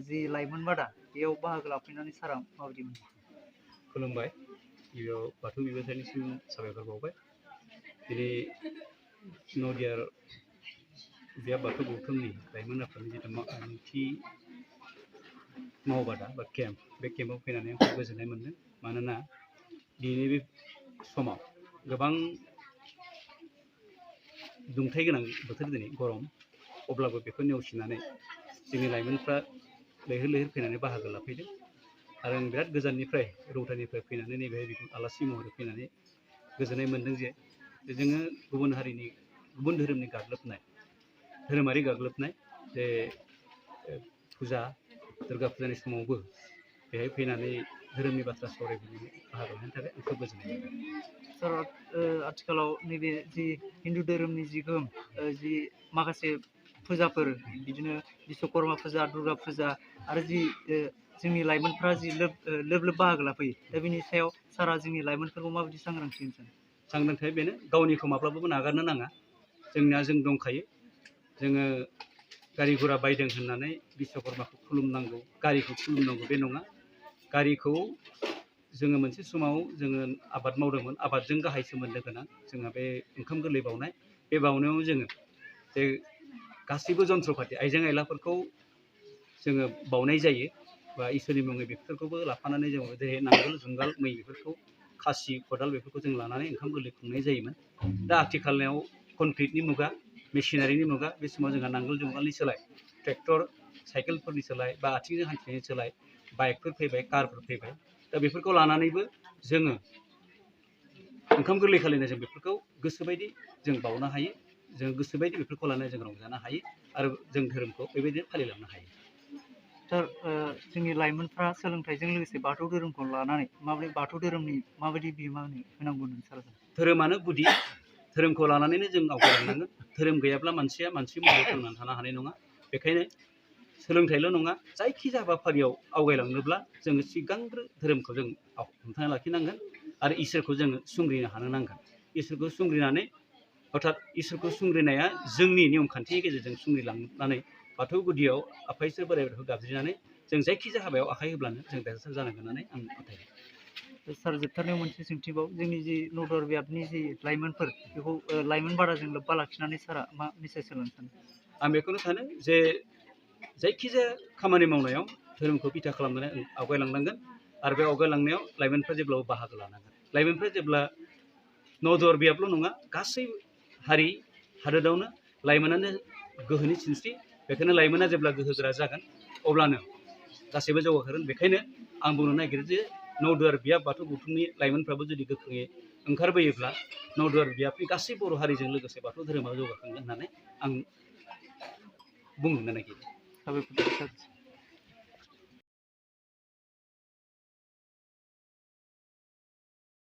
जि लाइमोन बादा बेयाव बाहागो लाफैनानै सारा माबायदि मोनो? खुलुमबाय। गिबियाव बाथौ बिबानसालिसिम साबायखर बावबाय। दिनै नदियार बिया बाथौ गौथुमनि लाइमोन आफादनि जिथु नैथि मावबादा बा केम्प, बे केम्पआव फैनानै आं गोजोननाय मोन्दों। मानोना दिनैनि बे समाव गोबां दुंथाइ गोनां बोथोर, दिनै गरम, अब्लाबो बेखौ नेवसिनानै जोंनि लाइमोनफ्रा लैहोर लैहोर फैनानै बाहागो लाफैदों। आरो आं बिराद गोजाननिफ्राय रौतानिफ्राय फैनानै नैबेहाय बेखौ आलासि महरै फैनानै गोजोननाय मोन्दों जे जोङो गुबुन हारिनि, गुबुन धोरोमनि गाग्लोबनाय, धोरोमारि गाग्लोबनाय जे फुजा, दुर्गा फुजानि समावबो बेहाय फैनानै धोरोमनि बाथ्रा सावरायफैनानै बाहागो लानायनि थाखाय आं खोब गोजोननाय मोन्दों। सार, आथिखालाव नैबे जि हिन्दु धोरोमनि जि गोहोम, जि माखासे फुजाफोर, बिदिनो बिश्वकर्मा फुजा, दुर्गा फुजा, आरो जि जोंनि लाइमोनफ्रा जि लोब लोब बाहागो लाफैयो, दा बिनि सायाव सारा जोंनि लाइमोनफोरखौ माबायदि सांग्रांथि होनो सानो? सांग्रांथिया बेनो, गावनिखौ माब्लाबाबो नागारनो नाङा। जोंनिया जों दंखायो। जोङो गारि घोड़ा बायदों होननानै बिश्वकर्माखौ खुलुमनांगौ, गारिखौ खुलुमनांगौ बे नङा। गारिखौ जोङो मोनसे समाव जोङो आबाद मावदोंमोन, आबादजों गाहाय सोमोन्दो गोनां जोंहा बे ओंखाम गोरलै बावनाय, बे बावनायाव जोङो जे गासैबो जन्थ्रपाति, आइजें आइलाफोरखौ जोङो बावनाय जायो, बा इसोरनि मुङै बेफोरखौबो लाफानानै जोङो जेरै नांगोल, जुंगाल, मै, बेफोरखौ खासि, खदाल, बेफोरखौ जों लानानै ओंखाम गोरलै खुंनाय जायोमोन। दा आथिखालाव कनक्रिटनि मुगा, मेसिनारिनि मुगा, बे समाव जोंहा नांगोल जुंगालनि सोलाय ट्रेक्टर, साइकेलफोरनि सोलाय, बा आथिंजों हान्थिनायनि सोलाय बाइकफोर फैबाय, कारफोर फैबाय। दा बेफोरखौ लानानैबो जोङो ओंखाम गोरलै खालिनो जों बेफोरखौ गोसोबायदि जों बावनो हायो, जों गोसोबायदि बेफोरखौ लानानै जों रंजानो हायो, आरो जों धोरोमखौ बेबायदिनो फालिलांनो हायो। सार, जोंनि लाइमोनफ्रा सोलोंथाइजों लोगोसे बाथौ धोरोमखौ लानानै माबायदि, बाथौ धोरोमनि माबायदि बिहोमा होनांगौ होननानै सार? धोरोमानो गुदि, धोरोमखौ लानानैनो जों आवगायलांनांगोन। धोरोम गैयाब्ला मानसिया मानसि महरै थांनानै थानो हानाय नङा। बेखायनो सोलोंथाइल' नङा, जायखिजाया हाबाफारियाव आवगायलांनोब्ला जोङो सिगांग्रो धोरोमखौ जों हमथाना लाखिनांगोन, आरो इसोरखौ जोङो सुंग्रिनो हानो नांगोन। इसोरखौ सुंग्रिनानै, अर्थात इसोरखौ सुंग्रिनाया जोंनि नियम खान्थिनि गेजेरजों सुंग्रिलांनानै बाथौ गुदियाव आफा इसोर बोराइ बाथौखौ गाबज्रिनानै जों जायखिजाया हाबायाव आखाइ होब्लानो जों देरहासार जानांगोन होननानै आं फोथायो। सार, जोबथारनायाव मोनसे सोंथिबाव, जोंनि जि नदर बियाबनि जि लाइमोनफोर, बेखौ लाइमोन बादाजों लोब्बा लाखिनानै सारा मा मेसेज होनो सानो? आं बेखौनो सानो जे जायखिजाया खामानि मावनायाव धोरोमखौ बिथा खालामनानै आवगायलांनांगोन, आरो बे आवगायलांनायाव लाइमोनफ्रा जेब्लाबो बाहागो लानांगोन। लाइमोनफ्रा जेब्ला नदर बियाबल' नङा, गासै हारि हादोरावनो लाइमोनानो गोहोनि सिनस्रि। बेखायनो लाइमोना जेब्ला गोहोगोरा जागोन, अब्लानो गासैबो जौगाखांगोन। बेखायनो आं बुंनो नागिरो जे नदुवार बियाब बाथौ गौथुमनि लाइमोनफ्राबो जुदि गोख्रोङै ओंखारबोयोब्ला नदुवार बियाबनि गासै बर' हारिजों लोगोसे बाथौ धोरोमा जौगाखांगोन होननानै आं बुंनो नागिरो।